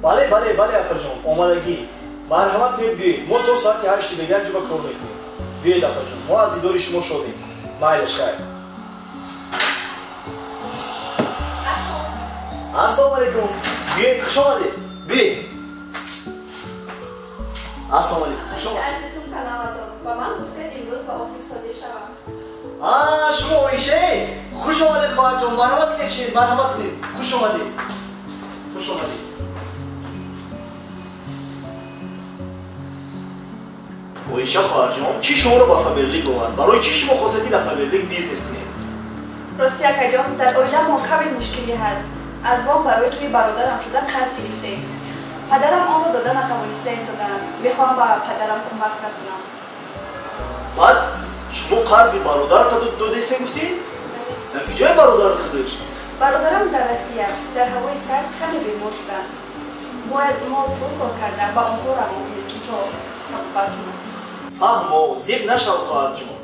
Бале, бале, бале, апаҷон, омадагӣ. Марҳамат кунед, биёед. Мо то соати 8 бега ҷоба кор мекунем. Биёед, апаҷон, мо аз дидори шумо шодем. Майлаш, хайр. Ассалому алайкум. Биёед, хуш омадед. Биёед. Ассалому алайкум. Хуш омадед. Аз ютуб каналатон ба ман гуфтед имрӯз ба офис ҳозир шавам. Шумо Оише? Хуш омадед, хоҳарҷон. Марҳамат кунед, марҳамат кунед. Хуш омадед. Хуш омадед. Оиша хоҳарҷон, чӣ шуморо ба Фаберлик овард? Барои чӣ шумо хостед ки дар Фаберлик бизнес кунед? Рости, акаҷон, дар оила мо каме мушкилӣ ҳаст. Аз бонк барои тӯи бародарам шуда қарз гирифтем. Падарам онро дода натавониста истодаанд. Мехоҳам ба падарам кӯмак расонам. Баъд шумо қарзи бародарата додесем гуфтӣ? Дар куҷои бародарат худаш? Бародарам дар Россия, дар ҳавои сард каме бемор шуданд. Бояд мо пул кор карда ба онҳо равон кунем, ки то табобат кунанд. Фаҳмо, зиқ нашав, хоҳарҷон.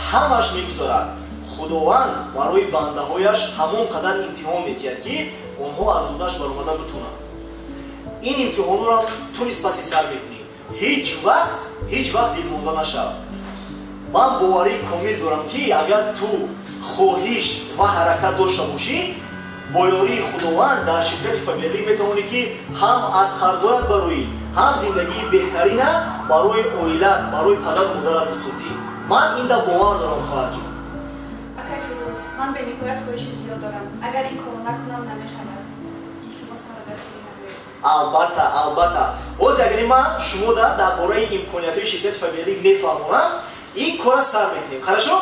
Ҳамаш мегузарад. Худованд барои бандаҳояш ҳамон қадар имтиҳон медиҳад, ки онҳо аз ӯдаш баромада битонанд. Ин имтиҳонро ту низ паси сар мекунӣ. Ҳеҷ вақт, ҳеҷ вақт дилмонда нашав. Ман боварии комил дорам, ки агар ту хоҳиш ва ҳаракат дошта бошӣ, бо ёрии Худованд дар ширкати Фаберлик метавонӣ, ки ҳам аз қарзоят бароӣ, ҳам зиндагии беҳтарина барои оилат, барои падару модарат бисозӣ. Ман инда бовар дорам, хоҳарҷон. Акай Фирӯз, ман бениҳоят хоҳиши зиёд дорам. Агар ин корро накунам, намешавад. Илтимос, маро дастгирӣ намоед. Албатта, албатта. Боз агари ман шумо дар бораи имкониятҳои ширкати Фаберлик мефаҳмонам, ин корро сар мекунем. Хорошо?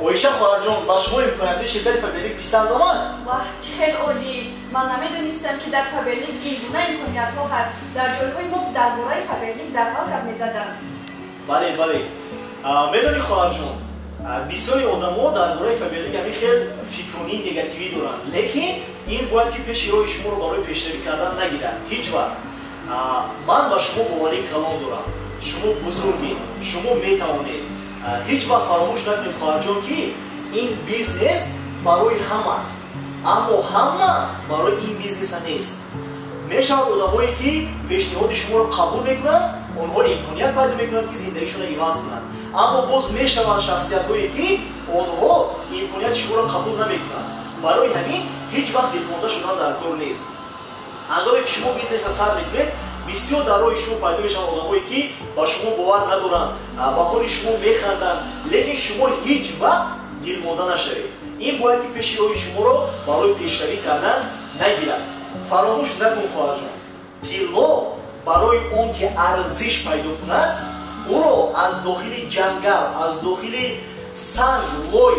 Оиша хоҳарҷон, ба шумо имкониятҳои ширкати Фаберлик писанд омад? Ваҳ, чӣ хел олӣ! Ман намедонистам, ки дар Фаберлик ин гуна имкониятҳо ҳаст. Дар ҷойҳои мо дар бораи Фаберлик дарҳол гап мезаданд. Бале, бале. Медонӣ, хоҳарҷон, бисёри одамо дар бораи Фаберлик ҳамин хел фикронии негативӣ доранд, лекин ин бояд ки пеши роҳи шуморо барои пешравӣ кардан нагирад ҳеҷ вақт. Ман ба шумо боварии калон дорам. Шумо бузургед, шумо метавонед. Ҳеҷ вақт фаромӯш накунед, хоҳарҷон, ки ин бизнес барои ҳама аст, аммо ҳама барои ин бизнеса нест. Мешавад одамое ки пешниҳоди шуморо қабул мекунанд, онҳо имконият пайдо мекунанд, ки зиндагишонро иваз кунанд, аммо боз мешаванд шахсиятҳое ки онҳо имконияти шуморо қабул намекунанд. Барои ҳамин ҳеҷ вақт дилмонда шудан дар кор нест. Ҳангоме ки шумо бизнеса сар мекунед, бисёр дар роҳи шумо пайдо мешаванд одамое ки ба шумо бовар надоранд, ба ҳоли шумо механданд, лекин шумо ҳеҷ вақт дилмонда нашавед. Ин бояд ки пеши роҳи шуморо барои пешравӣ кардан нагирад. Фаромӯш накун, хоҳарҷон, тилло барои он ки арзиш пайдо кунад, Ӯро аз дохили ҷангал, аз дохили санг, лой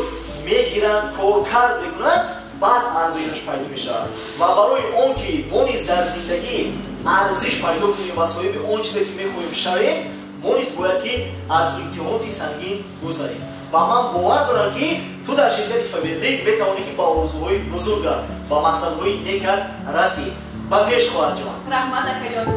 мегиранд, коркард мекунанд, баъд арзишаш пайдо мешавад. Ва барои он ки мо низ дар зиндагӣ арзиш пайдо кунем ва соҳиби он чизе ки мехоҳем шавем, мо низ бояд ки аз имтиҳоноти сангин гузарем. Ва ман бовар дорам ки ту дар ширкати Фаберлик метавонӣ ки ба орзуҳои бузургат, ба мақсадҳои некат расӣ. Ба пеш, хоҳарҷон. Раҳмат, акаҷон.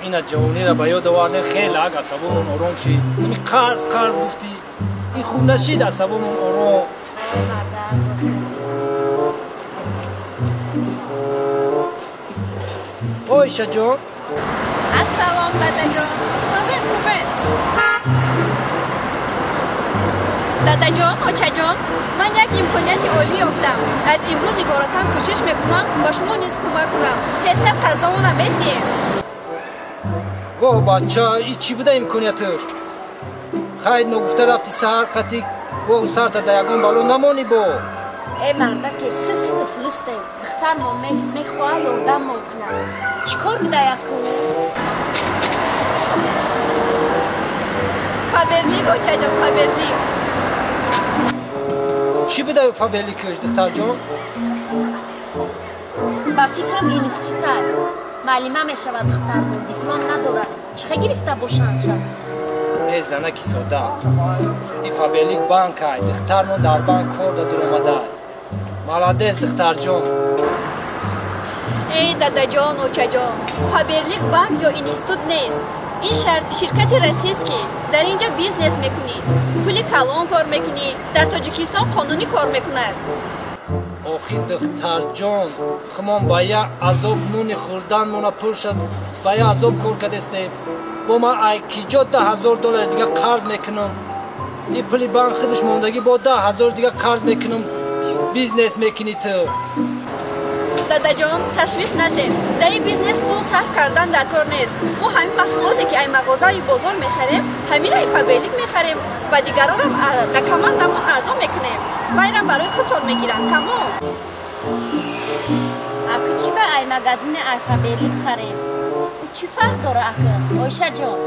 Ина ҷавонира ба ёд овардем, хеле ак асабомон ором шид. Ами қарз қарз гуфтӣ, ин хуб нашид, асабомон ором. Оишаҷон. Ассалом, дадаҷон. Созед, хубед? Дадаҷон, очаҷон, ман як имконияти олӣ ёфтам. Аз имрӯз иборатан кӯшиш мекунам ба шумо низ кӯмак кунам. Тезтар қарзомона метиҳем. Воҳ, бача, и чӣ буда имконияташ? Хайр, ногуфта рафти саҳар қатӣ бо сарта да ягон бало намонӣ бо. Э мардаке, систу флустем. Духтармо мехоҳа ёрдаммо кунад. Чӣ кор буда яку? Фаберлик, очаҷон, Фаберлик. Чӣ буда Фаберликаш, духтарҷон? Ба фикрам институтар. Муаллима мешавад духтармо, диплом надорад. Чӣ хел гирифта бошанд шав? Э занаки сода, и Фаберлик банк ай, духтармон дар банк кор да дуромадай. Молодец, духтарҷон. Эй дадаҷон, очаҷон, Фаберлик банк ё институт нест. Ин ширкати российский. Дар ин ҷо бизнес мекунӣ, пули калон кор мекунӣ, дар Тоҷикистон қонунӣ кор мекунад. Охи духтарҷон, хумон ба як азоб нуни хӯрданмона пул шад, ба як азоб кор кардестем. Бо ман ай киҷо 10 000 доллари дига қарз мекунам? Ин пули банк худаш мондагӣ, бо 10 000 дига қарз мекунам, бизнес мекунӣ ту. Дадаҷон, ташвиш нашед. Дар ин бизнес пул сарф кардан дар кор нест. Мо ҳамин маҳсулоте ки ай мағозаи бозор мехарем, ҳаминро Фаберлик мехарем ва дигаронам дар командамон аъзо мекунем. Вайрам барои худшон мегиранд, тамом. Аку чӣ ба ай магазини ай Фаберлик харем? Чӣ фарқ дора аку, Оишаҷон?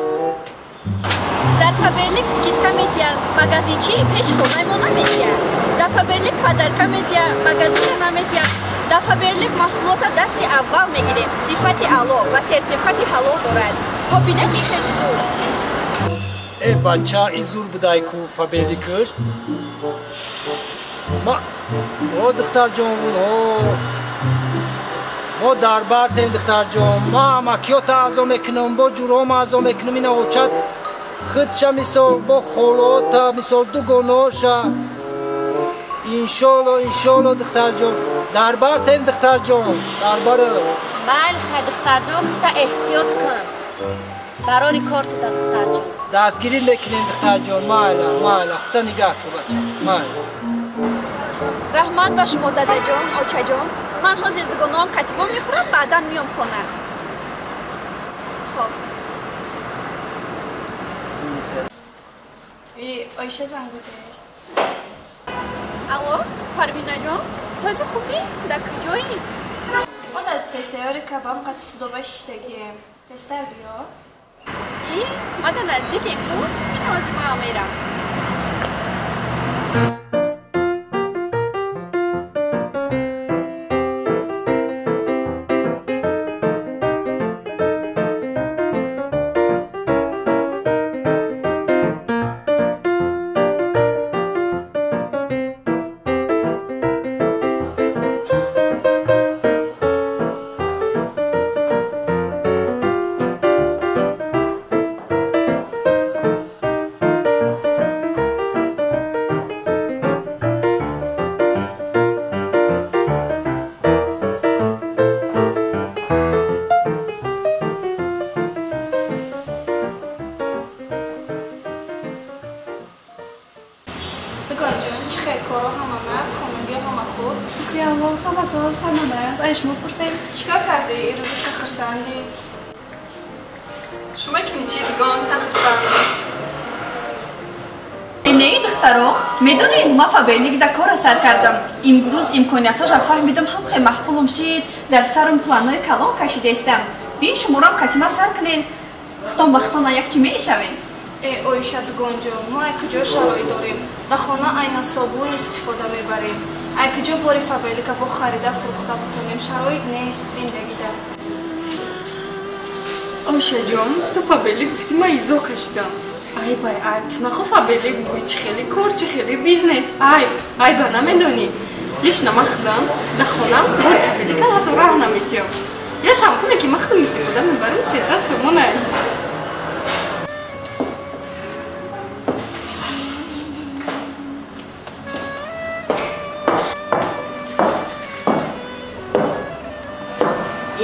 Дар Фаберлик скидка метиҳанд, магазинчи пеш хонаи мо наметиҳад. Дар Фаберлик подарка метиҳанд, магазина наметиҳанд. Дар Фаберлик маҳсулота дасти аввал мегирем, сифати аъло ва сертификати ҳалол дорад. Бо бинед чӣ хел зур. Э бача, и зур будай ку Фаберликаш? Ма о духтарҷон, о Мо дар бартем духтарҷон, ма амакиёта аъзо мекунам, бо ҷурома аъзо мекунам, ина очат худша мисол, бо холота мисол, дугоноша. Иншолло, иншолло духтарҷон, дар бартем духтарҷон, дар бар. Майли хай духтарҷон, худта эҳтиёт кун. Барори кортида духтарҷон. Дастгирӣ мекунем духтарҷон, майла, майла, худта нигаҳ кун бача, майла. Раҳмат ба шумо дадаҷон, очаҷон. Ман ҳозир дугонаам катибон мехӯрам, баъдан миём хона. Хоб. Оиша занг задааст. Алло, Парвинаҷон, сози хубӣ? Дар куҷоӣ? Мо дар тестаёри кабам қати судоба шиштагием. Тезтар биё. И, ма дар наздикем ку, ин ҳозир ма мерам. Дугонҷон, чӣ хел коро ҳама наст, хонагиҳо ҳама хуб? Шукри Аллоҳ, ҳама соз, ҳама наст. Ай шумо пурсем. Чӣ кор кардӣ? Рӯзи та хурсандӣ? Шумо кини чӣ дугон та хурсандӣ? Не, духтаро, медонед, ма Фаберлик да кора сар кардам. Имрӯз имкониятҳоша фаҳмидам, ҳам хел маҳқулум шид, дар сарам планҳои калон кашидаистам. Бин шуморам катима сар кунед, хитон ба хитона як чӣ мешавем. Э, Оиша дугонҷон, мо ай куҷо шароит дорем? Дар хона айна собун истифода мебарем. Ай куҷо бори Фаберлика бо харида фурӯхта бутонем? Шароит нест зиндагида. Оишаҷон, ту Фаберлик гуфтӣ, ман изо кашидам. Айб, ай, айб, ту нахо Фаберлик бугӯй, чӣ хеле кор, чӣ хеле бизнес. Айб, айба намедонӣ. Лично ман худам дар хона бори Фаберлика ҳатто раҳ наметиҳам. Я шампуне ки ман худам истифода мебарам, 300 сомонае.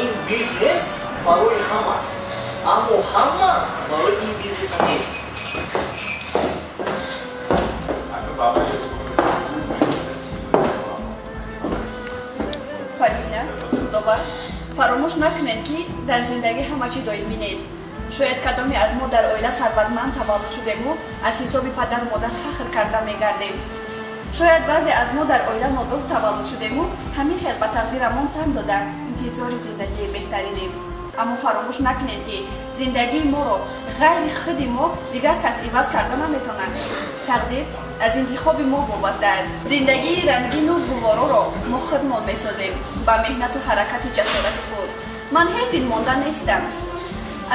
Ин бизнес барои ҳама аст, аммо ҳама барои ин бизнес нест. Парвина, Судоба, фаромӯш накунед, ки дар зиндагӣ ҳама чӣ доимӣ нест. Шояд кадоме аз мо дар оила сарватманд таваллуд шудему аз ҳисоби падару модар фахр карда мегардем. Шояд баъзе аз мо дар оила нодор таваллуд шудему ҳамин хел ба тақдирамон тан дода интизори зиндагии беҳтаринем. Аммо фаромӯш накунед, ки зиндагии моро ғайри худи мо дигар кас иваз карда наметавонад. Тақдир аз интихоби мо вобаста аст. Зиндагии рангину гувороро мо худмон месозем ба меҳнату ҳаракати ҷасорати худ. Ман ҳеҷ дилмонда нестам.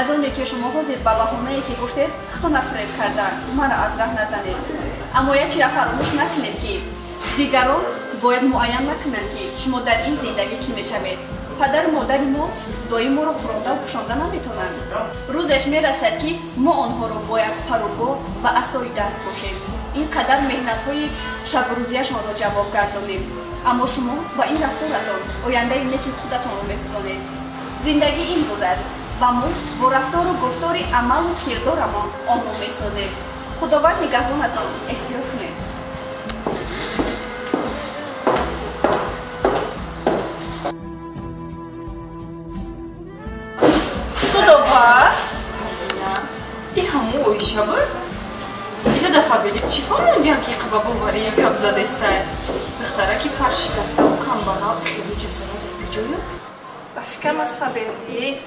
Аз оне ки шумо ҳозир ба баҳонае ки гуфтед, худтона фиреб кардан, маро аз раҳ назанед. Аммо як чиро фаромӯш накунед, ки дигарон бояд муайян накунанд, ки шумо дар ин зиндагӣ кӣ мешавед. Падару модари мо доим моро хӯрондаву пӯшонда наметавонанд. Рӯзеш мерасад, ки мо онҳоро бояд парубо ва асои даст бошем. Ин қадар меҳнатҳои шабрӯзияшонро ҷавоб гардонем. Аммо шумо ба ин рафторатон ояндаи неки худатонро месӯзонед. Зиндагӣ имрӯз аст ва мо бо рафтору гуфтори амалу кирдорамон онро месозем. Худованд нигаҳбонатон, эҳтиёт кунед. Судоба? И ҳамун Оиша буд? Ира дар Фаберлик чӣ фаҳмондиям, ки иқа ба боварӣ гап задестай? Духтараки паршикаставу камбағал хеле ҷасорат куҷо ёфт? Ба фикрам аз Фаберлик.